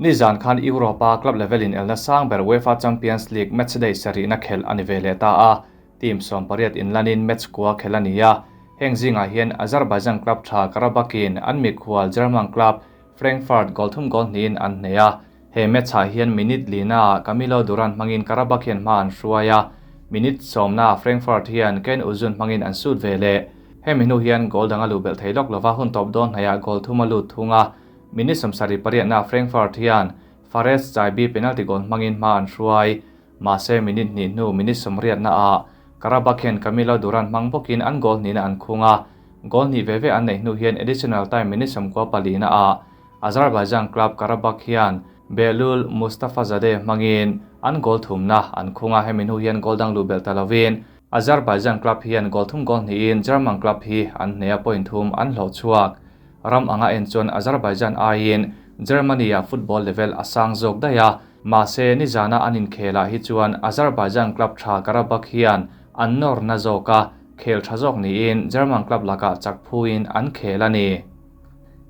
Nizan khan Europe-a club level inelna sang ber UEFA Champions League matchday sarihna khelh a ni ve leh ta a, team 18 inlanin match kua khelh a ni a. Heng zingah hian Azerbaijan club tha Qarabag-in an mikhual German club Frankfurt goal thum goal hnihin an hneh a. He match-ah hian minute lina Camilo Duran hmangin Qarabag hian hma an hruai a, minute sawmna Frankfurt hian Ken Uzun hmangin an sut ve leh. Hemi hnu hian goal dang a luh belh thei lawk lova, hun tawp dawn hnaihah goal thum a lut thung a. Minute 78na Frankfurt hian Fares Chaibi penalty goal hmangin hma an hruai. Mahse minute hnih hnu minute 80naah Qarabag hian Camilo Duran hmang bawkin an goal hnihna an khung a. Goal hnih ve ve an neih hnu hian additional time minute 94naah Azerbaijan club Qarabag hian Behlul Mustafazadeh hmangin an goal thumna an khung a. Hemi hnu hian goal dang luh belh ta lovin Azerbaijan club hian goal thum goal hnihin German club hi an hneh a, point thum an hlawh chhuak. Ram anga en chuan Azerbaijan aiin Germany-ah football level a sang zawk daih a, mahse nizana an inkhelah hi chuan Azerbaijan club tha Qarabag hian an nawrna zawk a, khel tha zawk niin German club lakah chak phuin an khel a ni.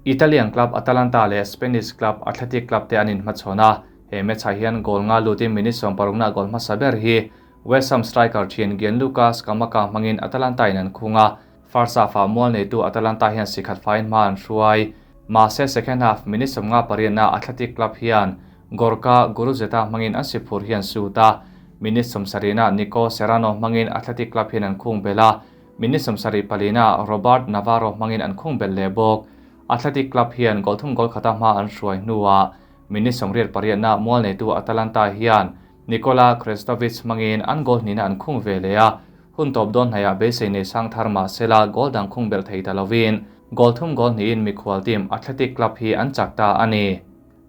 Italian club Atalanta leh Spanish club Athletic Club te an inhmachhawn a, he match-ah hian goal nga lutin minute 16na goal hmasa ber hi West Ham striker thin Gianluca Scamacca hmangin Atalanta in an khung a, first half-ah mual neitu Atalanta hian sikhat faiin hma an hruai. Mahse second half minute 58na Athletic Club hian Gorka Guruzeta hmangin an siphur hi an sut a, minute 70na Nico Serrano hmangin Athletic Club hian an khung belh a, minute 74na Robert Navarro hmangin an khung belh leh bawk. Athletic Club hian goal thum goal khata hma an hruai hnuah minute 88na mual neitu Atalanta hian Nikola Krstovic hmangin an goal hnihna an khung ve leh a, hun tawp dawn hnaihah beisei nei sang thar mahsela goal dang khung belh thei ta lovin goal thum goal hnihin mikhual team Athletic Club hi an chak ta a ni.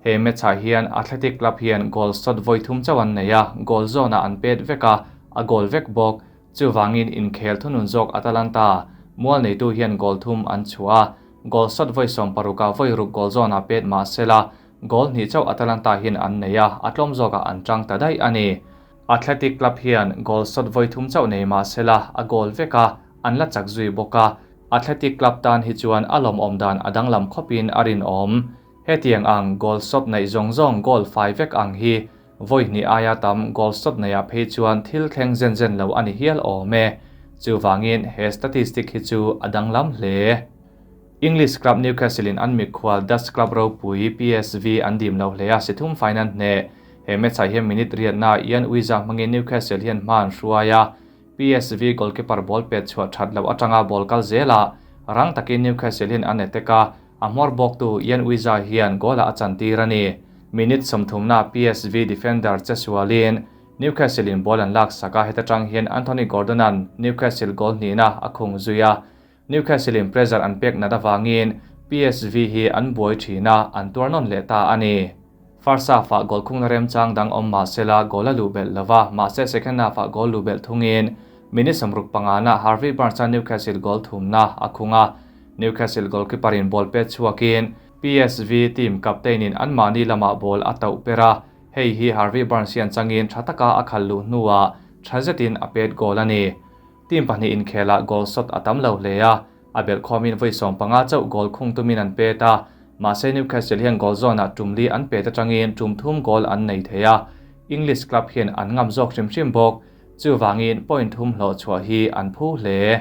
He match-ah hian Athletic Club hian goal shot vawi thum chauh an nei a, goal zawnah an pet vek a, a goal vek bawk. Chuvangin inkhel thunun zawk Atalanta mual neitu hian goal thum an chhuah a, goal shot vawi 16ah vawi ruk goal zawnah pet mahsela goal hnih chauh Atalanta hian an nei a, a tlawm zawkah an tang ta daih a ni. Athletic Club hian goal shot vawi thum chauh nei mahsela a goal vek a, an la chak zui bawk a. Athletic Club tan hi chuan a lawmawm dan a danglam khawpin a rinawm. Hetiang ang goal shot neih zawng zawng goal fai vek ang hi vawi hnih aia tam goal shot neiah phei chuan thil thleng zen zen lo a ni hial awm e. Chuvangin he statistic hi chu a danglam hle. English club Newcastle in an mikhual Dutch club ropui PSV an dim lo hle a, si thum faiin an hneh. He match-ah hian minute riatna Yoane Wissa hmangin Newcastle hian hma an hruai a, PSV goalkeeper ball pet chhuah that loh atanga ball kal zelah rang takin Newcastle hian an attack a, a hmawr bawktu Yoane Wissa hian goal-ah a chantir a ni. Minute 30na PSV defender che sualin Newcastle in ball an lak sak a, heta tang hian Anthony Gordon-a'n Newcastle goal hnihna a khung zui a. Newcastle in pressure an pek nat avangin PSV hi an buai thin a, an tuar nawn leh ta a ni. First half-ah goal khungna remchang dang awm mahsela goal a luh belh lova, mahse second half-ah goal luh belh thungin minute 65na Harvey Barnes-a Newcastle goal thumna a khung a. Newcastle goalkeeper in ball pet chhuakin PSV team captain in anmahni lamah ball a tauh per a, hei hi Harvey Barnes hian changin tha taka a khal luh hnuah tha zetin a pet goal a ni. Team pahnih inkhelah goal shot a tam lo hle a, a belh khawmin vawi 15 chauh goal khung tumin an pet a, mahse Newcastle hian goal zawnah tum li an pet atangin tum thum goal an nei thei a, English club hian an ngam zawk hrim hrim bawk, chuvangin point thum hlawh chhuah hi an phu hle.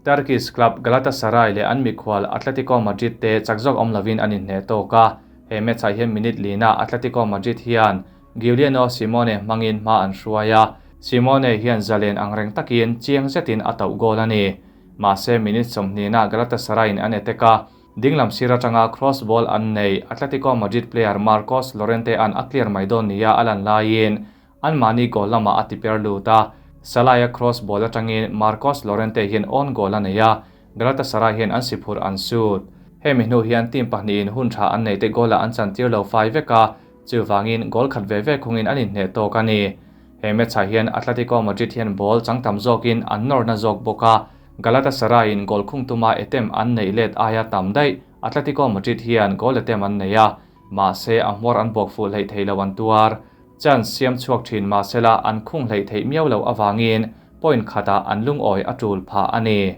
Turkish club Galatasaray leh an mikhual Atletico Madrid te chak zawk awm lovin an inhneh tawk a, he match-ah hian minute lina Atletico Madrid hian Giuliano Simeone hmangin hma an hruai a, Simeone hian zalen angreng takin chiang zetin a tauh goal a ni. Mahse minute 20na Galatasaray in an attack a, dinglam sir atanga cross ball an nei. Atletico Madrid player Marcos Llorente an a clear mai dawn nia a lan laiin anmahni goal lamah a ti per lut a, Salah-a cross ball atangin Marcos Llorente hian own goal a nei a, Galatasaray hian an siphurh an sut. Hemi hnu hian team pahnihin hun tha an nei te goal-ah an chantir lo fai vek a, chuvangin goal khat ve ve khungin an inhneh tawk a ni. He match-ah hian Atletico Madrid hian ball chang tam zawkin an nawrna zawk bawk a, Galatasaray in goal khung tuma attempt an neih let aia tam daih Atletico Madrid hian goal attempt an nei a, mahse a hmawr an bawk fuh hleih thei lo an tuar. Chance siam chhuak thin mahsela an khung hleih theih miau loh avangin point khatah an lungawi a tul phah a ni.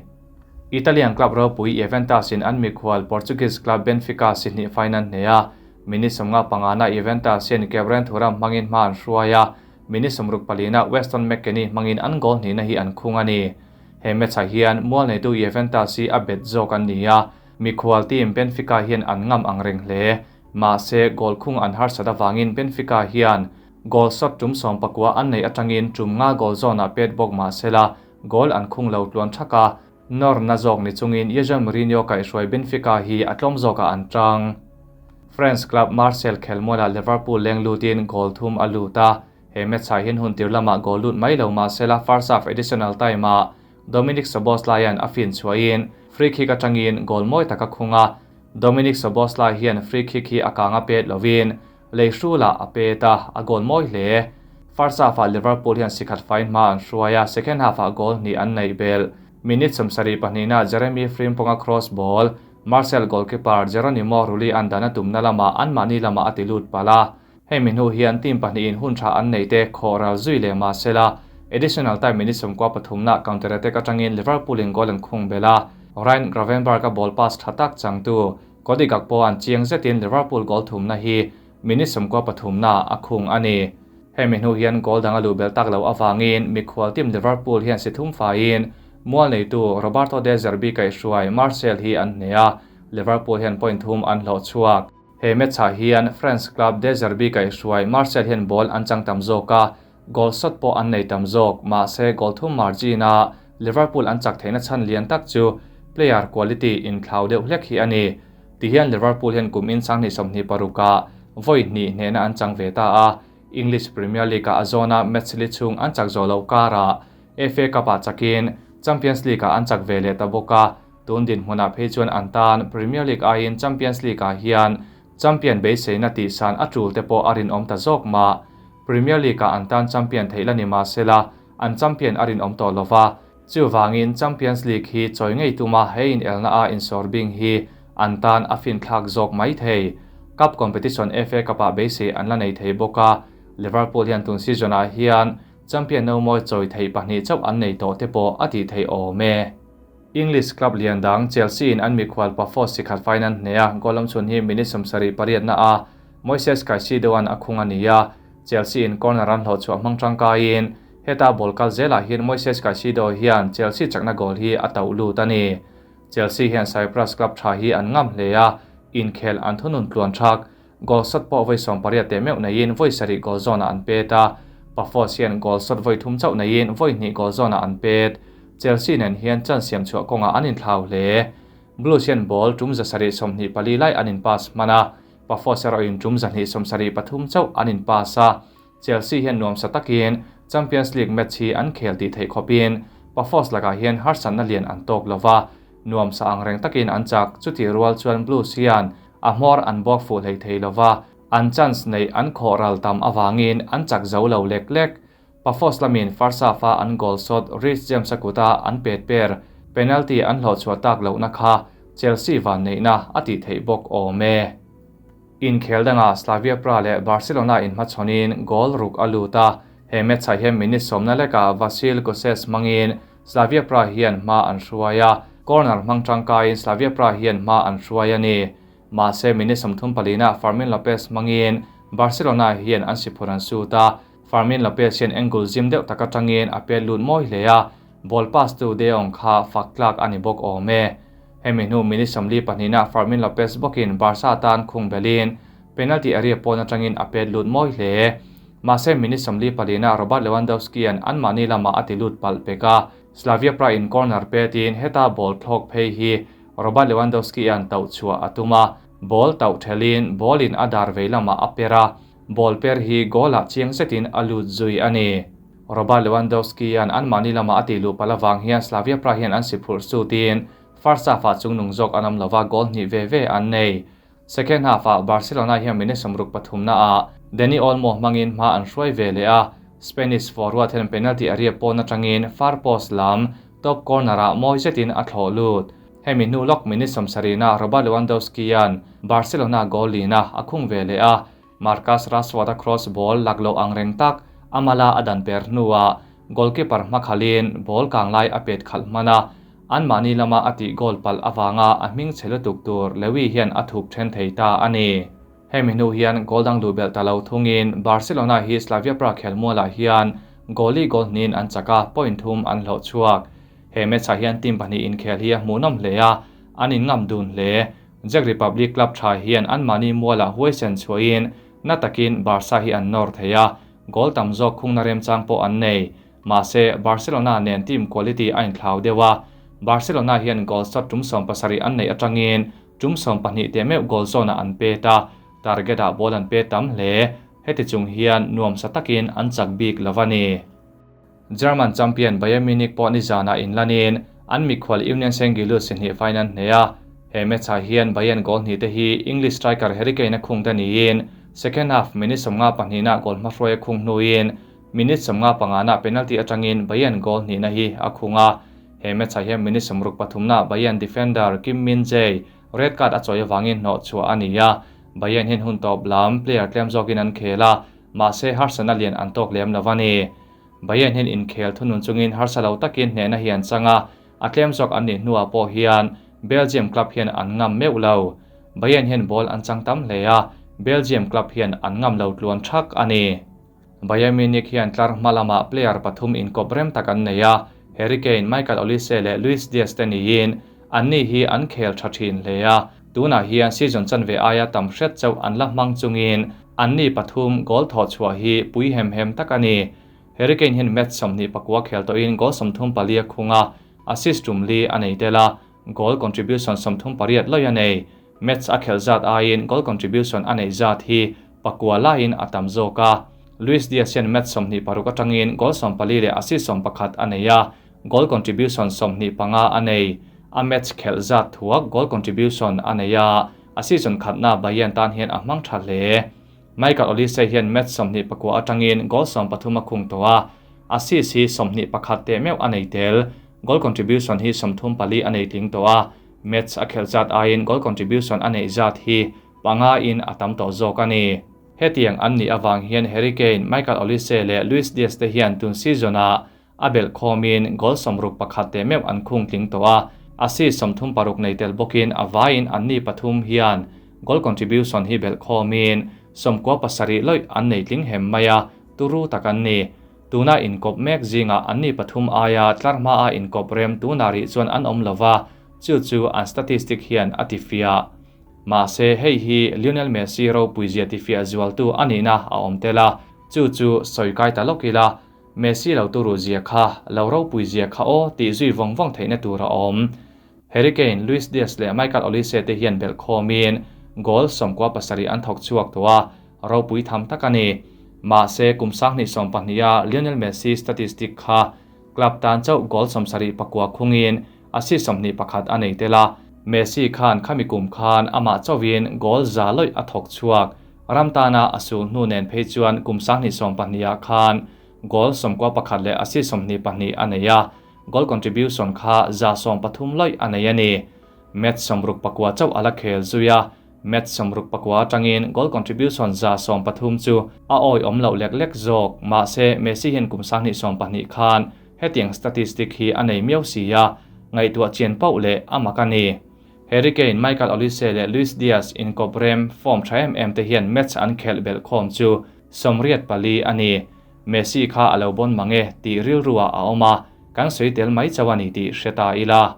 Italian club ropui Juventus in an mikhual Portuguese club Benfica si hnih faiin an hneh a, Minute 55 na Juventus hian Khephren Thuram hmangin hma an hruai a, minute 64 na Weston McKennie hmangin an goal hnihna hi an khung a ni. He match ah hian mual neitu Juventus hi a bet zawk an ni a, mikhual team Benfica hian an ngam ang reng hle. Mahse, goal khung an harsat avangin Benfica hian goal shot tum 19 an nei atangin tum nga goal zone ah pet bawk mahsela goal an khung lo tluan thaka nor na zawk ni chungin Jose Mourinho kaihhruai Benfica hi a tlawm zawkah an tang. French club Marseille khelmualah Liverpool leng lutin goal thum a lut a, he match ah hian hun tir lamah goal lut mai lo mahsela first half additional time ah Dominik Szoboszlai an a fin chhuahin free kick atangin goal mawi tak a khung a, Dominik Szoboszlai hian free kick hi a kang a pet lovin lei hrulah a pet a, a goal mawi hle. First half ah Liverpool hian sikhat fain hma an hruai a, second half ah goal hnih an neih bel. Minute 72 na Jeremy Frimpong a cross ball Marseille goalkeeper Geronimo Rulli an dan a tumna lamah anmahni lamah a ti lut palh a. Hei mi hnu hian team pahnihin hun tha an nei te khawh ral zui leh mahsela additional time minute 93 na counter attack atangin Liverpool in goal an khung bel a. Ryan Gravenberch a ball pass tha tak changtu Cody Gakpo an chiang zetin Liverpool goal thumna hi minute 93 na a khung a ni. Hei mi hnu hian goal dang a luh bel tak lo awangin mikhual team Liverpool hian si thum faiin mual neitu Roberto De Zerbi kaihhruai Marseille hi an hne a, Liverpool hian point thum an hlawh chhuak. He match ah hian French club De Zerbi kaihhruai Marseille hian ball an chang tam zawk a, goal shot pawh an nei tam zawk, mahse goal thum margin a Liverpool an chak theihna chhan lian tak chu player quality inthlau deuh hlek hi a ni. Tihian Liverpool hian kum in 2026 ah vawi hnih hnehna an chang ve ta a, English Premier League ah a zawna match li chhung an chak zawh loh karah FA Cup ah chakin Champions League ah an chak ve leh ta bawk a, tun dinhmunah phei chuan an tan Premier League aiin Champions League ah hian champion beiseina tihsan a tul te pawh a rinawm ta zawk mah. Premier League ah an tan champion theih la ni mahsela an champion a rinawm tawh lova, chuwangin Champions League hi chawi ngei tuma he in elna a insawr bing hi an tan a fin thlak zawk mai thei. Cup competition FA Cup ah beisei an la nei thei bawk a, Liverpool hian tun season ah hian champion no mawi chawi thei pahnih chauh an nei tawh te pawh a tih theih awm e. English club lian dang Chelsea in an mikhual Pafos sikhat fain an hne a, goal lam chhun hi minute 78 na a Moises Caicedo an a khung a ni a, Chelsea in corner an hlawh chhuah hmang tangkaiin heta ball kal zelah hian Moises Caicedo hian Chelsea chakna goal hi a tauh lut a ni. Chelsea hian Cyprus club tha hi an ngam hle a, inkhel an thunun tluan thak. Goal shot pawh vawi 18 te meuh neiin vawi sarih goal zone ah an pet a, Pafos hian goal shot vawi thum chauh neiin vawi hnih goal zone ah an pet. Chelsea nen hian chance siam chhuah kawngah an inthlau hle. Blues hian ball tum 724 lai an in pass hman a, Pafos erawh in tum 273 chauh an in pass a. Chelsea hian nuamsa takin Champions League match hi an khel tih theih khawpin Pafos lakah hian harsatna lian an tawk lova, nuamsa ang reng takin an chak. Chuti rual chuan Blues hian a hmawr an buak fuh hlei thei lova, an chance nei an khawh ral tam awangin an chak zo lo lek lek. Pafos lamin first half a an goal shot Reece James a kuta an pet per penalty an hlawh chhuah tak lohna kha Chelsea van neihna a tih theih bawk awm e. Inkhel dangah Slavia Praha leh Barcelona inhmachhawnin goal ruk a lut a, he match ah hian minute 10 lekah Vasil Gosses hmangin Slavia Praha hian hma an hruai a, corner hmang tangkaiin Slavia Praha hian hma an hruai a ni. Mahse minute 34 na Fermin Lopez hmangin Barcelona hian an siphur an sut a, Fermin Lopez hian angle zim deuh tak atangin a pet lut mawi hle a, ball pass tu De Jong kha fak tlak a ni bawk awm e. Hemi hnu minute 42 na Fermin Lopez bawkin Barca tan khung belin penalty area pawn atangin a pet lut mawi hle. Mahse minute 44 na Robert Lewandowski an anmahni lamah a ti lut palh pek a, Slavia Praha in corner petin heta ball thlawk phei hi Robert Lewandowski an tauh chhuah a tum a, ball tauh thelin ball in a dar vei lamah a per a, ball per hi goal ah chiang zetin a lut zui a ni. Robert Lewandowski an anmahni lamah a ti luh palh awang hian Slavia Praha hian an si phurh sutin first half ah chungnung zawk an awm lova goal hnih ve ve an nei. Second half ah Barcelona hian minute 63 na ah Dani Olmo hmangin hma an hruai ve leh a, Spanish forward hian penalty area pawn atangin far post lam top corner ah mawi zetin a thlawh lut. Hemi hnu lawk minute 70 na Robert Lewandowski an Barcelona goal lina a khung ve leh a, Marcus Rashford a cross ball laklo ang reng tak amala a dan per hnuah goalkeeper hmakhalin ball kang lai a pet khalh hman a, anmahni lama a tih goal palh awanga a hming che lutuk tur Lewy hian a thup then thei ta a ni. Hemi hnu hian goal dang luh belh ta lo thungin Barcelona hi Slavia Prague khelmualah hian goal li goal hnihin an chak a, point thum an hlawh chhuak. He match-ah hian team pahnih inkhel hi a hmuhnawm hle a, an inngam dun hle. Czech Republic club tha hian anmahni mualah huaisen chhuahin na takin Barca hi an nawr thei a, goal tam zawk khungna remchang pawh an nei. Mahse, Barcelona nen team quality a inthlau deuh a, Barcelona hian goal shot tum 70 an neih atangin tum 12 teh meuh goal zawnah an pet a, target-ah ball an pe tam hle. Heti chung hian nuamsa takin an chak bik lo a ni. German champion Bayern Munich pawh nizanah inlanin an mikhual Union Saint-Gilloise si hnih faiin an hneh a. He match-ah hian Bayern goal hnih te hi English striker Harry Kane a khung te niin second half minute 52 nah goal hmahruai a khung hnuin Minute 55 nah penalty atangin Bayern goal hnihna hi a khung a. He match-ah hian minute 63 nah Bayern defender Kim Min-jae red card a chawi avangin hnawh chhuah a ni a. Bayern hian hun tawp lam player tlem zawkin an khel a, mahse harsatna lian an tawk lem lo a ni. Bayern hian inkhel thunun chungin harsa lo takin hnehna hi an chang a, a tlem zawk an nih hnuah pawh hian Belgium club hian an ngam meuh lo. Bayern hian ball an chang tam hle a, Belgium club hian an ngam lo tluan thak a ni. Bayern Munich hian tlar hma lamah player pathum inkawp rem tak an nei a, Harry Kane, Michael Olise leh Luis Diaz te niin anni hi an khel tha thin hle a, tunah hian season chanve aia tam hret chauh an la hmang chungin anni pathum goal thawh chhuah hi pui hem hem tak a ni. Harry Kane hian match 29 khel tawhin goal 34 a khung a, assist tum li a nei tel a, goal contribution 38 lawih a nei. Match a khelh zat aiin goal contribution a neih zat hi pakua laiin a tam zawk a. Luis Diaz hian match 26 atangin goal 14 leh assist 11 a nei a, goal contribution 25 a nei. A match khelh zat thuak goal contribution a nei a, a season khatna Bayern tan hian a hmang tha hle. Michael Olise hian match 29 atangin goal 13 a khung tawh a, assist hi 21 teh meuh a nei tel. Goal contribution hi 34 a nei tling tawh a, match a khelh zat aiin goal contribution a neih zat hi panga in a tam tawh zawk a ni. Hetiang an nih avang hian Harry Kane, Michael Olise leh Luis Diaz te hian tun season-ah a belh khawmin goal 61 teh meuh an khung tling tawh a, assist 36 nei tel bawkin a vaiin anni pathum hian goal contribution hi belh khawmin 97 lawih an nei tling hem mai a, turu tak an ni. Tuna inkawp mek zingah anni pathum aia tlar hmaa inkawp rem tunah rih chuan an awm lova, chu chu an statistic hian a tifiah. Mahse, hei hi Lionel Messi ropuizia tifiah zualtu a nihna a awm tel a, chu chu sawi kai ta lawk ila, Messi lo turu zia kha, lo ropuizia kha aw tih zui vawng vawng theihna tur a awm. Harry Kane, Luis Diaz leh Michael Olise te hian belh khawmin goal 97 an thawk chhuak tawh a, ropui tham tak a ni. Mahse, kum 2020 a Lionel Messi statistic kha club tan chauh goal 79 khungin assist 21 a nei tel a, Messi khan khami kum khan amah chauhin goal za lawih a thawk chhuak. Ram tana a sul hnu nen phei chuan kum 2020 ah khan goal 91 leh assist 22 a nei a, goal contribution kha 130 lawih a nei a ni. Match 69 chauh a la khel zui a, match 69 atangin goal contribution 130 chu a awi awm loh lek lek zawk. Mahse, Messi hian kum 2020 khan hetiang statistic hi a nei miau si a, ngaihtuah chian pauh leh a mak a ni. Harry Kane, Michael Olise leh Luis Diaz inkawp rem form tha em em te hian match an khelh belh khawm chu 84 a ni. Messi kha a lo bon mange tih rilruah a awm a, kan sawi tel mai chauh a ni tih hre ta ila.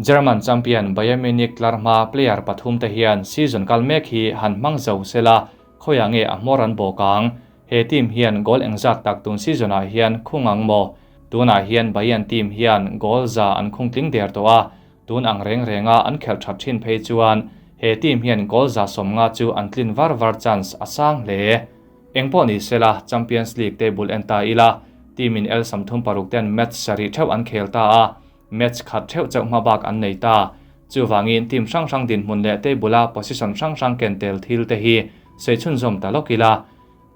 German champion Bayern Munich tlar hma player pathum te hian season kal mek hi han hmang zo sela, khawiah nge a hmawr an bawk ang? He team hian goal engzat tak tun season-ah hian khung ang maw? Tunah hian Bayern team hian goal za an khung tling der tawh a, tun ang reng renga an khelh that thin phei chuan he team hian goal 150 chu an tlin var var chance a sang hle. Engpawh ni sela, Champions League table en ta ila, team in el 36 ten match sarih theuh an khel ta a, match khat theuh chauh hma bak an nei ta. Chuwangin team hrang hrang dinhmun leh table-a position hrang hrang ken tel thil te hi sei chhunzawm ta lawk ila.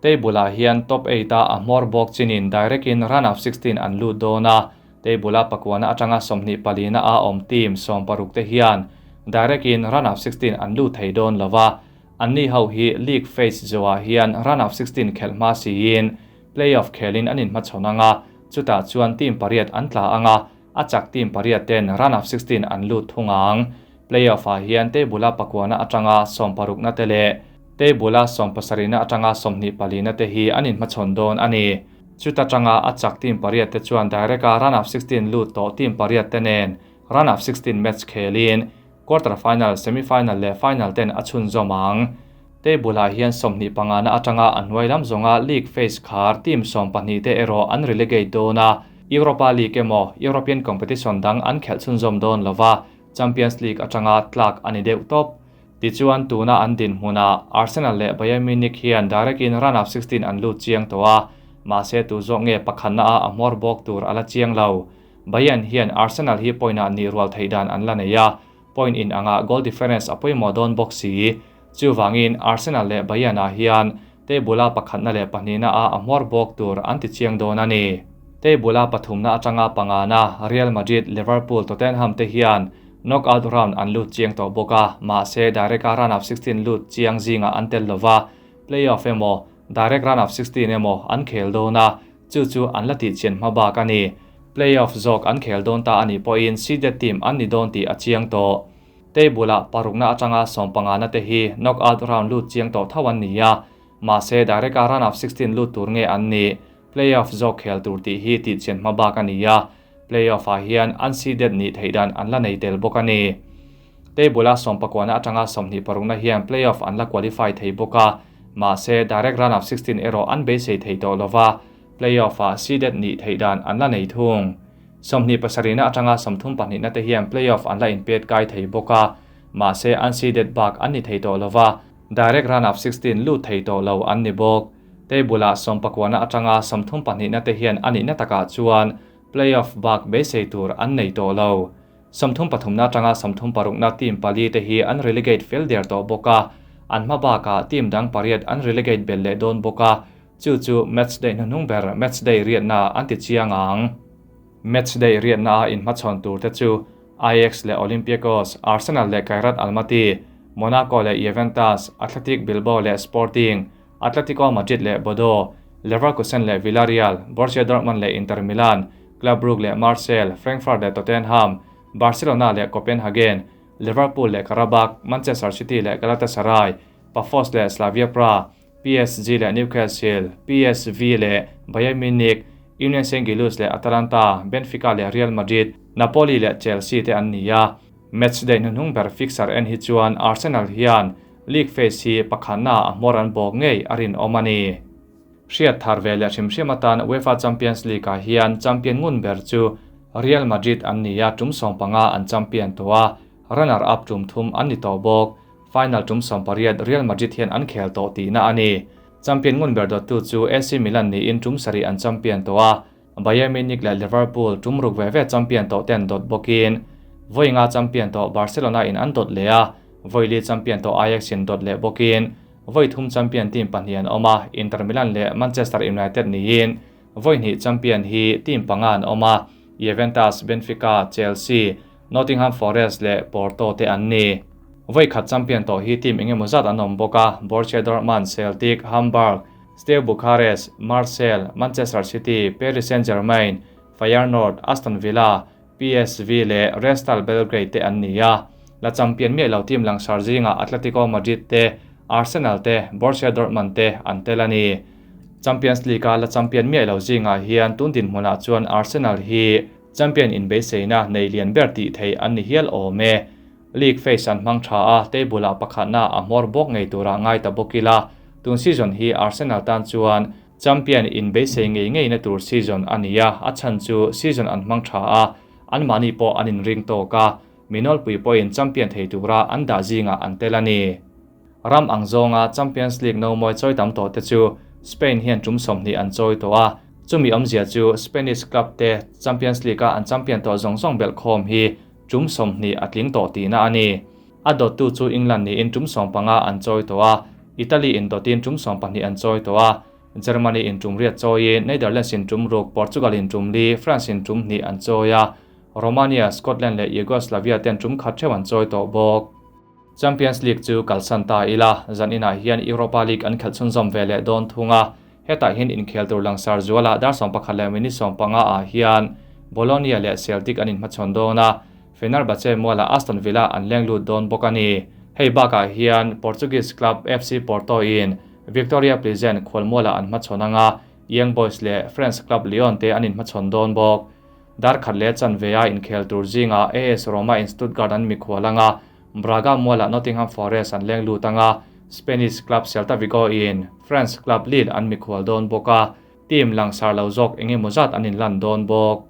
Table-ah hian top 8 a a hmawr bawk chinin direct in round of 16 an lut dawn a, table-a pakuana atanga 24 na a awm team 16 te hian direct in round of 16 an lut thei dawn lova. Anni ho hi league phase zawah hian round of 16 khelh hma siin playoff khelin an inhmachhawn anga, chutah chuan team pariat an tla anga, a chak team pariat ten round of 16 an lut thung ang. Playoff ah hian table-a pakuana atanga 16 na te leh Table-a sawmpasarihna atanga 24 na te hi an inhmachhawn dawn a ni. Chuta tanga a chak team pariat te chuan direct-a round of 16 lut tawh team pariat te nen round of 16 match khelin quarter final, semi final leh final ten a chhunzawm ang. Table-ah hian 25 na atanga a hnuai lam zawnga league phase khar team 12 te erawh an relegate dawn a, Europa League emaw European competition dang an khelh chhunzawm dawn lova, Champions League atanga tlak a ni deuh tawp. Tichuan tuna an dinhmunah Arsenal leh Bayern Munich hian direct in round of 16 an lut chiang tawh a, mahse tu zawk nge pakhatna a a hmawr bawk tur a la chiang lo. Bayern hian Arsenal hi point ah nih rual theih dan an la nei a, point in anga goal difference a pawimawh dawn bawk si. Chuvangin Arsenal leh Bayern ah hian table a pakhatna leh pahnihna a a hmawr bawk tur an ti chiang dawn a ni. Table a pathumna atanga pangana Real Madrid, Liverpool, Tottenham te hian knockout round an lut chiang tawh bawk a, mahse direct a round of 16 lut chiang zingah an tel lova, playoff emaw direct round of 16 emaw an khel dawn a, chu chu an la tih chian hma bak a ni. Playoff zawk an khel dawn ta a nih pawhin seeded team an ni dawn tih a chiang tawh. Table ah parukna atanga 15 na te hi knockout round lut chiang tawh tho an ni a, mahse direct a round of 16 lut tur nge an ni, playoff zawk khel tur tih hi tih chian hma bak a ni a, playoff ah hian an seeded nih theih dan an la nei tel bawk a ni. Table a 19 na atanga 26 na hian playoff an la qualify thei bawk a, mahse direct round of 16 erawh an beisei thei tawh lova, playoff ah seeded nih theih dan an la nei thung. 27 na atanga 32 na te hian playoff an la inpet kai thei bawk a, mahse an seeded bak an ni thei tawh lova, direct round of 16 lut thei tawh lo an ni bawk. Table ah 19 na atanga 32 na te hian anihna takah chuan playoff bak beisei tur an nei tawh lo. 33 na atanga 36 na team pali te hi an relegate fel der tawh bawk a, an hma bakah team dang pariat an relegate bel leh dawn bawk a, chu chu match day hnuhnung ber match day riatna an ti chiang ang. Match day riatna a inhmachhawn tur te chu Ajax leh Olympiacos, Arsenal leh Kairat Almaty, Monaco leh Juventus, Athletic Bilbao leh Sporting, Atletico Madrid leh Bordeaux, Leverkusen leh Villarreal, Borussia Dortmund leh Inter Milan, Club Brugge leh Marseille, Frankfurt leh Tottenham, Barcelona leh Copenhagen, Liverpool leh Qarabag, Manchester City leh Galatasaray, Pafos leh Slavia Prague, PSG leh Newcastle, PSV leh Bayern Munich, Union Saint-Gilloise leh Atalanta, Benfica leh Real Madrid, Napoli leh Chelsea te an ni a. Match day hnuhnung ber fixture en hi chuan Arsenal hian league phase hi pakhatna a hmawr an bawk ngei a rinawm a ni. Hriat thar ve leh hrim hrim atan UEFA Champions League ah hian champion ngun ber chu Real Madrid an ni a, tum 15 an champion tawh a, runner up tum thum an ni tawh bawk. Final tum 18 Real Madrid hian an khel tawh tihna a ni. Champion ngun ber dawttu chu AC Milan niin tum 7 an champion tawh a, Bayern Munich leh Liverpool tum ruk ve ve champion tawh ten dawt bawkin vawi nga champion tawh Barcelona in an dawt leh a, vawi li champion tawh Ajax in dawt leh bawkin vawi thum champion team pahnih an awm a, Inter Milan leh Manchester United niin vawi hnih champion hi team panga an awm a, Juventus, Benfica, Chelsea, Nottingham Forest leh Porto te an ni. Vawi khat champion tawh hi team engemaw zat an awm bawk a, Borussia Dortmund, Celtic, Hamburg, Steaua Bucharest, Marseille, Manchester City, Paris Saint-Germain, Feyenoord, Aston Villa, PSV leh Red Star Belgrade te an ni a. La champion miah lo team langsar zingah Atletico Madrid te, Arsenal te, Borussia Dortmund te an tel a ni. Champions League a la champion miah lo zingah hian tun dinhmunah chuan Arsenal hi champion inbeiseina nei lian ber tih theih an ni hial awm e. League phase an hmang tha a, table ah pakhatna a hmawr bawk ngei turah ngai ta bawk ila. Tun season hi Arsenal tan chuan champion inbeisei ngei ngeina tur season a ni a, a chhan chu season an hmang tha a, an mahni pawh an inring tawk a, minawlpui pawhin champion thei tura an dah zingah an tel a ni. Ram ang zawnga Champions League no mawi chawi tam tawh te chu Spain hian tum 20 an chawi tawh a, chumi awmzia chu Spanish club te Champions League a an champion tawh zawng zawng belh khawm hi tum 20 a tling tawh tihna a ni. A dawttu chu England niin tum 15 an chawi tawh a, Italy in dawtin tum 12 an chawi tawh a, Germany in tum riat chawiin Netherlands in tum ruk, Portugal in tum li, France in tum hnih an chawi a, Romania, Scotland leh Yugoslavia ten tum khat theuh an chawi tawh bawk. Champions League chu kalsan ta ila, zan inah hian Europa League an khelh chhunzawm ve leh dawn thung a, hetah hian inkhel tur langsar zuala dar 11 leh minute 15 ah hian Bologna leh Celtic an inhmachhawn dawn a, Fenerbahce mualah Aston Villa an leng lut dawn bawk a ni. Hei bakah hian Portuguese club FC Porto in Viktoria Plzen khualmualah an hmachhawn anga Young Boys leh French club Lyon te an inhmachhawn dawn bawk. Dar khat leh chanve a inkhel tur zingah AS Roma in Stuttgart an mikhual anga Braga mualah Nottingham Forest an leng lut anga Spanish club Celta Vigo in French club Lille an mikhual dawn bawk a, team langsar lo zawk eng emaw zat an inlan dawn bawk.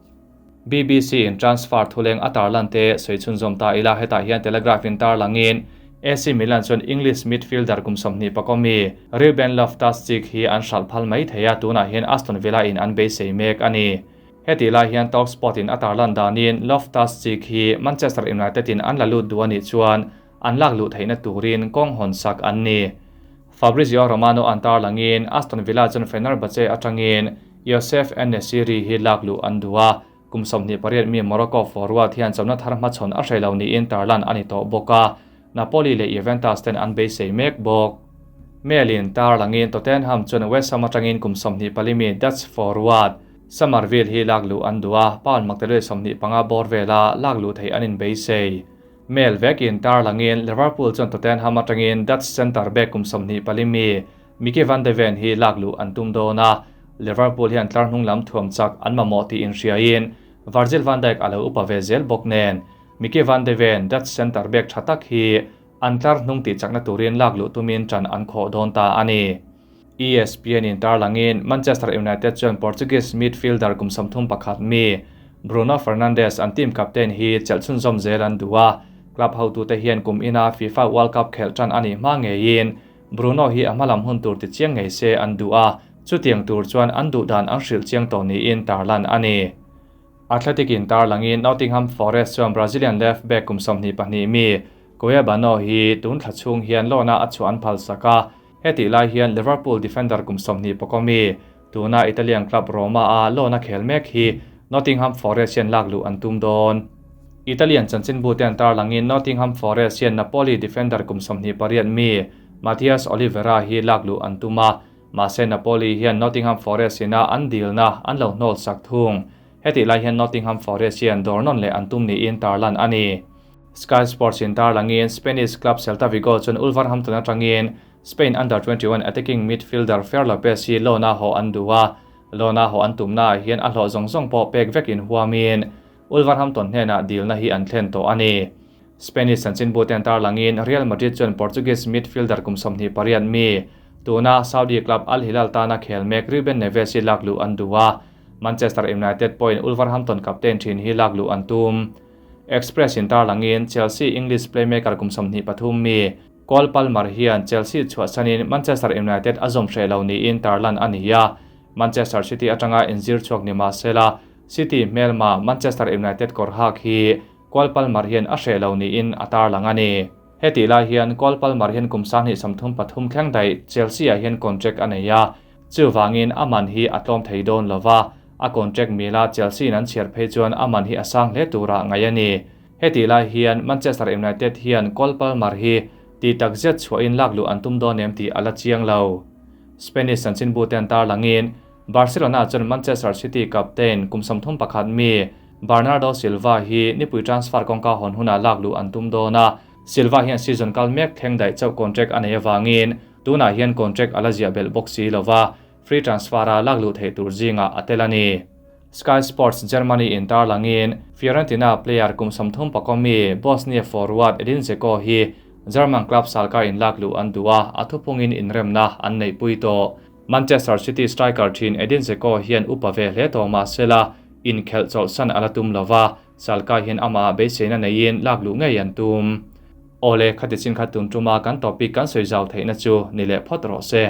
BBC in transfer thuleng a tarlan te sawi chhunzawm ta ila hetah hian Telegraph in tarlangin AC Milan chuan English midfielder kum 20 pakawmi Ruben Loftus-Cheek hi an hralh phal mai thei a, tunah hian Aston Villa in an beisei mek a ni. Hetih lai hian Talksport in a tarlan danin Loftus-Cheek hi Manchester United in an la lut duh a nih chuan an lak luh theihna turin kawng hawn sak an ni. Fabrizio Romano an tarlangin Aston Villa chuan Fenerbahce atangin Youssef En-Nesyri hi lak luh an duh a, kum 28 mi Morocco forward hian chawmna thar hmachhawn a hreh lo niin tarlan a ni tawh bawk a, Napoli leh Juventus ten an beisei mek bawk. Mail-in tarlangin Tottenham chuan West Ham atangin kum 24 mi Dutch forward Summerville hi lak luh an duh a, pound maktaduai 25 bawr vela lak luh theih an inbeisei. Mail vekin tarlangin Liverpool chuan Tottenham atangin Dutch centre back kum 24 mi Micky van de Ven hi lak luh an tum dawn a, Liverpool hian tlar hnung lam thuam chak an mamawh tih inhriain Virgil van Dijk a lo upa ve zel bawk nen Micky van de Ven Dutch centre back tha tak hi an tlar hnung tih chakna turin lak luh tumin tan an khawh dawn ta a ni. ESPN in tarlangin Manchester United chuan Portuguese midfielder kum 31 mi Bruno Fernandes an team captain hi chelh chhunzawm zel an duh a, club hotute hian kum ina FIFA World Cup khelh tan a nih hma ngeiin Bruno hi a hmalam hun tur ti chiang ngei se an duh a, chutiang tur chuan an duh dan an hrilh chiang tawh niin tarlan a ni. Athletic in tarlangin Nottingham Forest chuan Brazilian left back kum 22 mi Cuiabano hi tun thla chhung hian loan-a a chhuah an phal sak a, hetih lai hian Liverpool defender kum 20 pakua mi tuna Italian club Roma a loan-a khel mek hi Nottingham Forest hian lak luh an tum dawn. Italian chanchinbu te an tarlangin Nottingham Forest hian Napoli defender kum 28 mi Mathias Oliveira hi lak luh an tum a, mahse Napoli hian Nottingham Forest ina an dilna an lo hnawl sak thung. Hetih lai hian Nottingham Forest hian dawr nawn leh an tum niin tarlan a ni. Sky Sports in tarlangin Spanish club Celta Vigo chuan Wolverhampton atangin Spain under-21 attacking midfielder Fer Lopez hi loan-a haw an duh a, loan-a haw an tumnaah hian a hlawh zawng zawng pawh pek vekin huamin Wolverhampton hnenah dilna hi an thlen tawh a ni. Spanish chanchinbu te an tarlangin Real Madrid chuan Portuguese midfielder kum 28 mi tuna Saudi club Al Hilal tana khel mek Ruben Neves hi lak luh an duh a, Manchester United pawhin Wolverhampton captain thin hi lak luh an tum. Express in tarlangin Chelsea English playmaker kum 23 mi Cole Palmer hian Chelsea chhuahsanin Manchester United a zawm hreh lo niin tarlan a ni a, Manchester City atanga inzir chhuak ni mahsela City hmelma Manchester United kawr hak hi Cole Palmer hian a hreh lo niin a tarlang a ni. Hetih lai hian Cole Palmer hian kum 23 thleng daih Chelsea ah hian contract a nei a, chuwangin a man hi a tlawm thei dawn lova, a contract mila Chelsea in an chhiar phei chuan a man hi a sang hle tura ngai a ni. Hetih lai hian Manchester United hian Cole Palmer hi ti tak zet chhuahin lak luh an tum dawn em tih a la chiang lo. Spanish chanchinbu te an tarlangin Barcelona chuan Manchester City captain kum 31 mi Bernardo Silva hi nipui transfer kawngka hawn huna lak luh an tum dawn a, Silva hian season kal mek thleng daih chauh contract a nei awangin tunah hian contract a la ziah belh bawk si lova, free transfer a lak luh theih tur zingah a tel a ni. Sky Sports Germany in tarlangin Fiorentina player kum 34 mi Bosnia forward Edin Dzeko hi German club Schalke in lak luh an duh a, a thupungin inremna an neih pui tawh. Manchester City striker thin Edin Dzeko hian upa ve hle tawh mahsela inkhelh chawlhsan a la tum lova, Schalke hian amah beiseina neiin lak luh ngei an tum. Awle, khati chin kha tun tuma kan topic kan sawi zau theihna chu ni leh phawt rawh se.